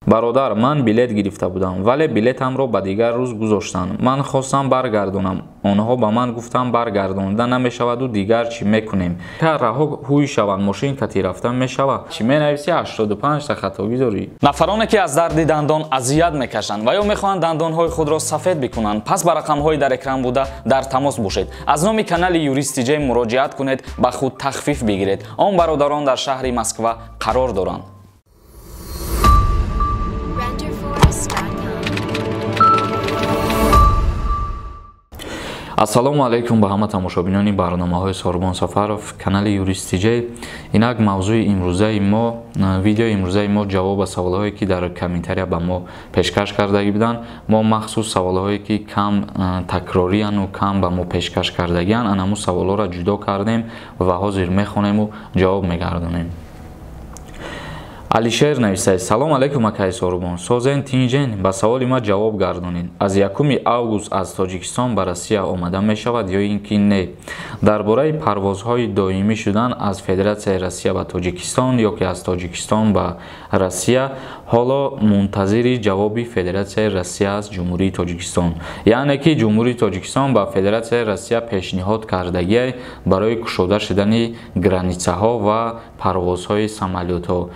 Бародар, ман билет гирифта будам, вале билетамро ба дигар рӯз гузоштанд. Ман хостам баргардонам. Онҳо ба ман гуфтанд баргардонда намешаваду дигар чӣ мекунем? Раҳо ҳуй шаванд, мошин кати рафта мешавад. Чӣ менависӣ? 85 та хатогӣ дорӣ. Нафароне ки аз дарди дандон азият мекашанд ва ё мехоҳанд дандонҳои худро сафед бикунанд, пас ба рақамҳои дар экран буда дар тамос бошед. Аз номи канали Юрист ТЖ муроҷиат кунед, ба худ тахфиф бигиред. Он бародарон дар шаҳри Москва қарор доранд. Ассалому алайкум ба ҳама тамошобинони барномаҳои Сорбон Сафаров, канали Юрист ТЖ. Инак мавзӯи имрӯзаи мо, видеои имрӯзаи мо ҷавоб ба саволҳое ки дар комментария ба мо пешкаш кардагӣ буданд. Мо махсус саволҳое ки кам такрорияну кам ба мо пешкаш кардагианд, анаму саволҳоро ҷудо кардем ва ҳозир мехонему ҷавоб мегардонем. Алишер нависад: Салом алайкум акай Сорбон, созен тинҷен, ба саволи ма ҷавоб гардонед. Аз 1 август аз Тоҷикистон ба Россия омада мешавад ё ин ки не? Дар бораи парвозҳои доимӣ шудан аз Федератсияи Россия ба Тоҷикистон ё ки аз Тоҷикистон ба Россия ҳоло мунтазири ҷавоби Федератсияи Россия аст Ҷумҳурии Тоҷикистон. Яъне ки Ҷумҳурии Тоҷикистон ба Федератсияи Россия пешниҳод кардагиай барои кушода шудани границаҳо ва парвозҳои самолётҳо.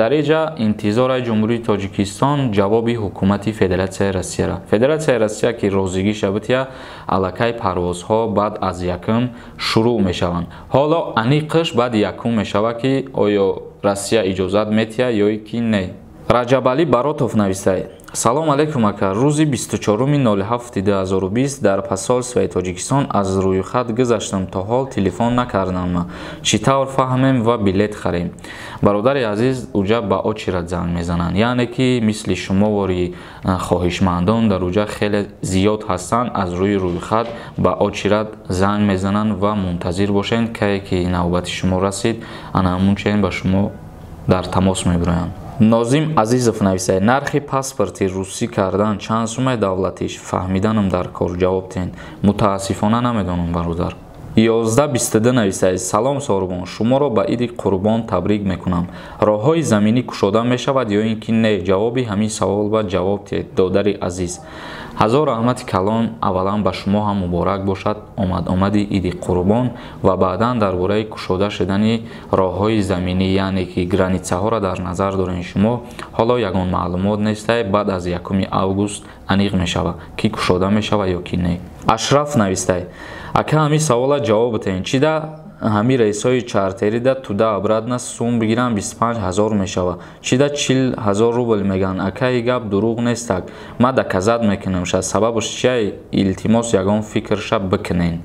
Дар инҷа интизораи Ҷумҳурии Тоҷикистон ҷавоби ҳукумати Федератсияи Россияра. Федератсияи Россия ки розигӣ шавадия, аллакай парвозҳо баъд аз якум шурӯъ мешаванд. Ҳоло аниқш баъд якум мешавад ки оё Россия иҷозат метиҳад ё ки не. Раҷабалӣ Баротов нависад: Салом алайкум ака, рӯзи 24.07.2020 дар посольствои Тоҷикистон аз рӯйхат гузаштам, то ҳол телефон накардам. Чӣ тавр фаҳмем ва билет харем? Бародари азиз, уҷа ба очират занг мезананд. Яъне ки мисли шумовори хоҳишмандон дар уҷа хеле зиёд ҳастанд, аз рӯи рӯйхат ба очират занг мезананд ва мунтазир бошед, кае ки навбати шумо расид, ана ҳамун ба шумо дар тамос мебироянд. Нозим Азизов нависад: нархи паспорти русӣ кардан чанд сумаи давлатиш? Фаҳмиданам дар кор, ҷавоб диҳед. Мутаассифона намедонам, бародар. 1122 нависад: Салом Сорбон, шуморо ба иди Қурбон табрик мекунам. Роҳҳои заминӣ кушода мешавад ё ин ки не? Ҷавоби ҳамин савол ба ҷавоб диҳед, додари азиз. Ҳазор раҳмати калон, аввалан ба шумо ҳам муборак бошад омад-омади иди Қурбон ва баъдан дар бораи кушода шудани роҳҳои заминӣ, яъне ки границаҳоро дар назар дорем шумо. Ҳоло ягон маълумот нестай, баъд аз 1 август аниқ мешавад ки кушода мешавад ё ки не. Ашраф навистай: ака ҳамин савола ҷавоб битен, чӣ да ҳамин рейсҳои чартерида туда обратно сум бигирам 25 000 мешавад, чӣ да 40 000 рубл меган? Акаи гап дурӯғ нестак, ма доказат мекунам ша, сабабаш чия? Илтимос ягон фикрша бикунен.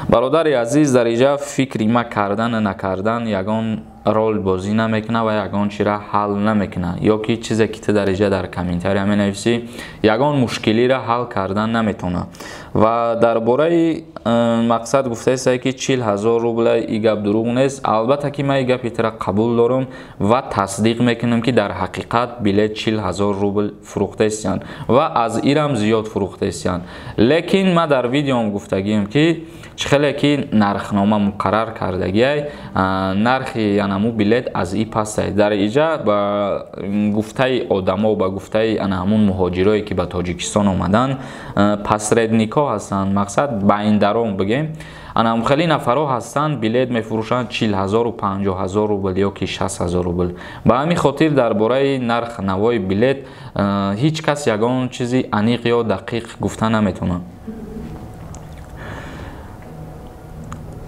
Бародари азиз, дар инҷа фикри ма кардан накардан ягон рол бозӣ намекунад ва ягон чиро ҳал намекунад, ё ки чизе ки ту дар инҷа дар комментария менависӣ ягон мушкилиро ҳал кардан наметавонад. Ва дар бораи мақсад гуфтаест ки 40 000 рубла и гап дурӯғ нест. Албатта ки ман и гапи туро қабул дорам ва тасдиқ мекунам ки дар ҳақиқат билет 40 000 рубл фурӯхтаистанд ва аз ирам зиёд фурӯхтаистанд. Лекин ман дар видеом гуфтагием ки чӣ хеле ки нархнома муқаррар кардагиай, нархи анаму билет аз и пастай. Дар иҷа ба гуфтаи одамо, ба гуфтаи ана ҳамун муҳоҷирое ки ба Тоҷикистон омаданд, посредникҳо ҳастанд, мақсад байндарон бигем, ана хеле нафарҳо ҳастанд, билет мефурӯшанд 40 000 50 000 рубл ё ки 60 000 рубл. Ба ҳамин хотир дар бораи нарх навои билет ҳеҷ кас ягон чизи аниқ ё дақиқ гуфта наметавонад.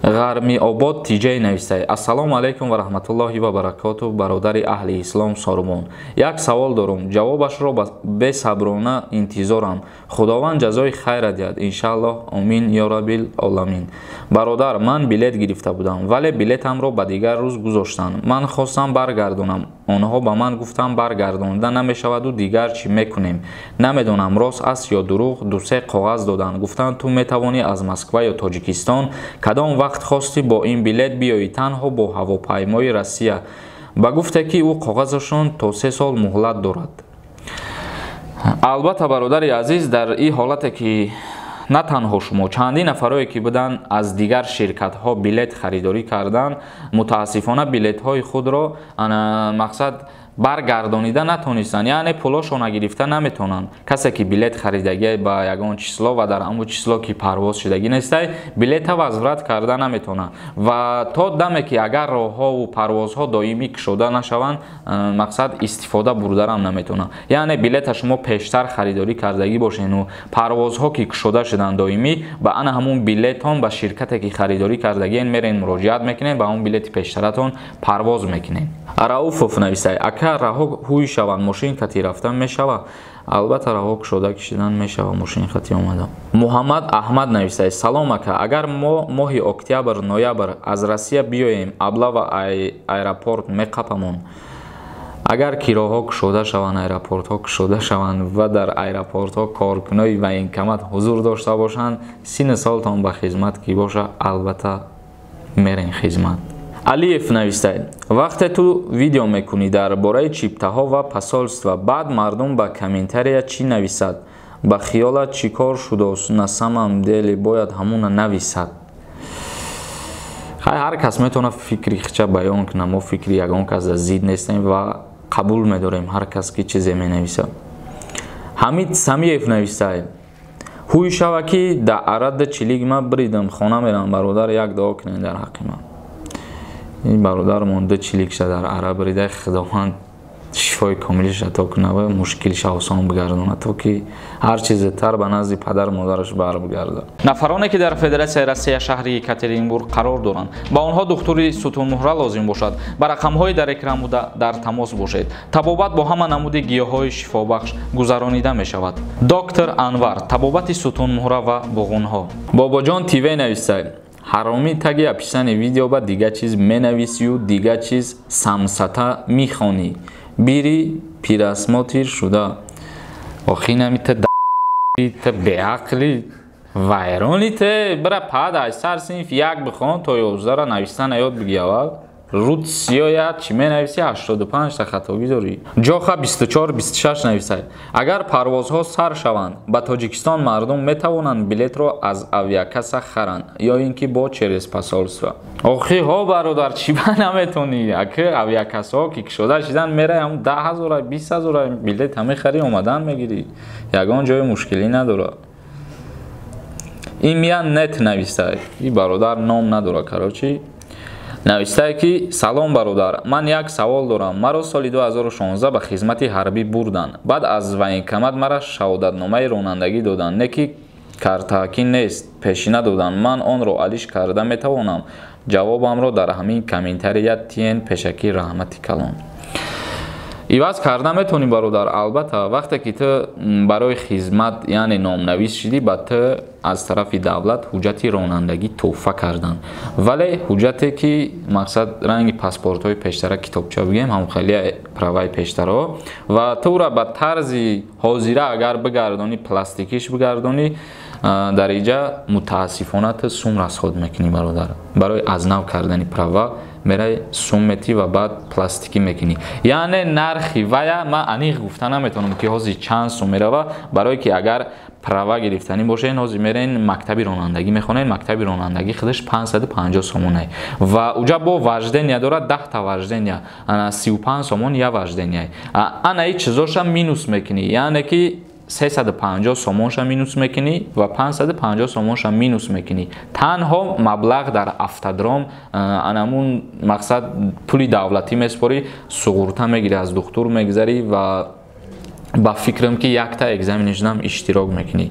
Ғармиобод ТЖ нависад: Ассалому алайкум ва раҳматуллоҳи ва баракоту, бародари аҳли ислом Сорбон. Як савол дорум, ҷавобашро бесаброна интизорам. Худованд ҷазои хайра диҳад, иншааллоҳ, омин ё раббил оламин. Бародар, ман билет гирифта будам, вале билетамро ба дигар рӯз гузоштанд. Ман хостам баргардонам. Онҳо ба ман гуфтанд баргардонда намешаваду дигар чӣ мекунем? Намедонам рост аст ё дурӯғ. Ду-се коғаз доданд, гуфтанд ту метавонӣ аз Москва ё Тоҷикистон кадом вақт хостӣ бо ин билет биёӣ, танҳо бо ҳавопаймои Россия. Ба гуфте ки ӯ коғазашон то 3 сол муҳлат дорад. Албатта бародари азиз, дар ин ҳолате ки на танҳо шумо, чандин нафарое ки буданд аз дигар ширкатҳо билет харидорӣ карданд, мутаассифона билетҳои худро мақсад Баргардонида натонистанд, яъне пулошона гирифта наметонанд. Касе ки билет харидагӣ ба ягон число ва дар ҳамон число ки парвоз шудагӣ нестай, билета возврат карда наметонад. Ва то даме ки агар роҳҳову парвозҳо доимӣ кушода нашаванд, мақсад истифода бурдарам наметонад. Яъне билета шумо пештар харидорӣ кардагӣ бошену парвозҳо ки кушода шуданд доимӣ, ба ана ҳамун билетон ба ширкате ки харидорӣ кардагиен мерен, муроҷиат мекунед, ба ҳамун билети пештаратон парвоз мекунед. Рауфов нависай: ака, раҳо ҳуй шаванд, мошин кати рафтан мешавад? Албатта, раҳо кушода кишидан мешавад, мошин хати омада. Муҳаммад Аҳмад нависай: салом, ака, агар мо моҳи октябр, ноябр аз Россия биёем, облава аэропорт меқапамон? Агар ки роҳҳо кушода шаванд, аэропортҳо кушода шаванд ва дар аэропортҳо коркунои военкомат ҳузур дошта бошанд, синну солтон ба хизмат ки боша, албатта мерен хизмат. Алиев навистай: вақте ту видео мекунӣ дар бораи чиптаҳо ва посольства, баъд мардум ба комментария чӣ нависад? Ба хиёлат чӣ кор шудост? На самом деле бояд ҳамуна нависад. Хай, ҳар кас метавонад фикри хича баён кунад. Мо фикри ягон кас дар зид нестем ва қабул медорем ҳар кас ки чизе менависад. Ҳамид Самиев навистай: ҳуй шава ки да арада чилик ма бридам, хона мерам, бародар, як дуо кунед дар ҳаққи ман. Ин бародар монда чиликша дар ара брида, Худованд шифои комилиш ато кунад ва мушкилша осон бигардонад, то ки ҳар чи зудтар ба назди падару модараш барбигардад. Нафароне ки дар Федератсияи Россия, шаҳри Екатеринбург қарор доранд, ба онҳо духтури сутунмуҳра лозим бошад, ба рақамҳои дар экран буда дар тамос бошед. Табобат бо ҳама намуди гиёҳҳои шифобахш гузаронида мешавад. Доктор Анвар, табобати сутунмуҳра ва буғунҳо. Бобоҷон ТВ нависад: ҳаромӣ, таги описание видео ба дига чиз менависию дига чиз самсата мехонӣ, бири просмотр шуда. Охи нами та беақли вайрони те, бира пад аз сар синф як бихон то 11-ра, навистана ёд биги аввал. Руд сиёя чӣ менависӣ, 85 та хатогӣ дорӣ. Ҷоха 24 26 нависад: агар парвозҳо сар шаванд ба Тоҷикистон, мардум метавонанд билетро аз авиакасса харанд ё ин ки бо через посольство? Охи ҳо, бародар, чӣ ба наметонӣ? Аки авиакассаҳо ки кушода шидан, мерай, ҳамун 10 ҳазора, 20 ҳазора билет мехарӣ, омадан мегирӣ, ягон ҷои мушкилӣ надорад. Имя нет нависад. И бародар ном надорад, короче. Навистае ки: салом, бародар, ман як савол дорам. Маро соли 2016 ба хизмати ҳарбӣ бурданд. Баъд аз военкомат мара шаҳодатномаи ронандагӣ доданд, не ки картаакӣ нест, пешина доданд. Ман онро алиш карда метавонам? Ҷавобамро дар ҳамин комментария тиен, пешакӣ раҳмати калон. Иваз карда метавонӣ, бародар, албатта. Вақте ки ту барои хизмат, яъне номнавис шидӣ, ба ту аз тарафи давлат ҳуҷҷати ронандагӣ тӯҳфа карданд, вале ҳуҷҷате ки мақсад ранги паспортҳои пештара, китобча бигем, ҳамхелия праваи пештараҳо, ва тура ба тарзи ҳозира агар бигардонӣ, пластикиш бигардонӣ, дар иҷа мутаассифона ту сум расход мекунӣ, бародар. Барои аз нав кардани права мерай, сум метӣ ва баъд пластикӣ мекунӣ. Яъне нархи вая ман аниқ гуфта наметавонам ки ҳозир чанд сум мерава, барое ки агар права гирифтанӣ бошед, ҳозир мерен, мактаби ронандагӣ мехонед. Мактаби ронандагӣ худаш 550 сомонае ва уҷа бо вождения дорад, 10-та вождения, 35 сомон я вождения. Ана и чизоша минус мекунӣ, яъне ки 350 сомонша минус мекунӣ ва 550 сомонша минус мекунӣ. Танҳо маблағ дар автодром, анамун мақсад пули давлатӣ меспорӣ, суғурта мегирӣ, аз духтур мегзарӣ ва ба фикрам ки якта экзаменашнам иштирок мекунӣ.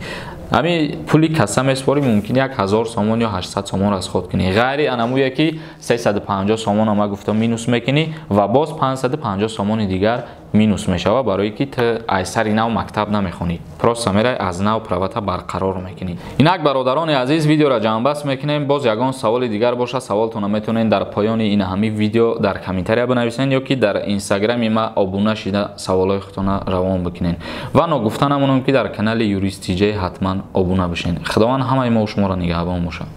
Ҳами пули касса меспорӣ, мумкин 1000 сомон ё 800 сомон расход кунӣ, ғайри анамуе ки 350 сомон ама гуфта минус мекунӣ ва боз 550 сомони дигар минус мешавад, барое ки ту аз сари нав мактаб намехонӣ, просто мерай, аз нав правата барқарор мекунӣ. Инак, бародарони азиз, видеоро ҷамъбаст мекунем. Боз ягон саволи дигар боша, саволтонро метавонед дар поёни ин ҳами видео дар комментария бинависед ё ки дар инстаграми ма обуна шида саволҳои худтонро равон бикунед. Ва ногуфта намонам, ки дар канали Юрист Тиҷ ҳатман обуна бишед. Худованд ҳамаи мо шуморо нигаҳбон бошад.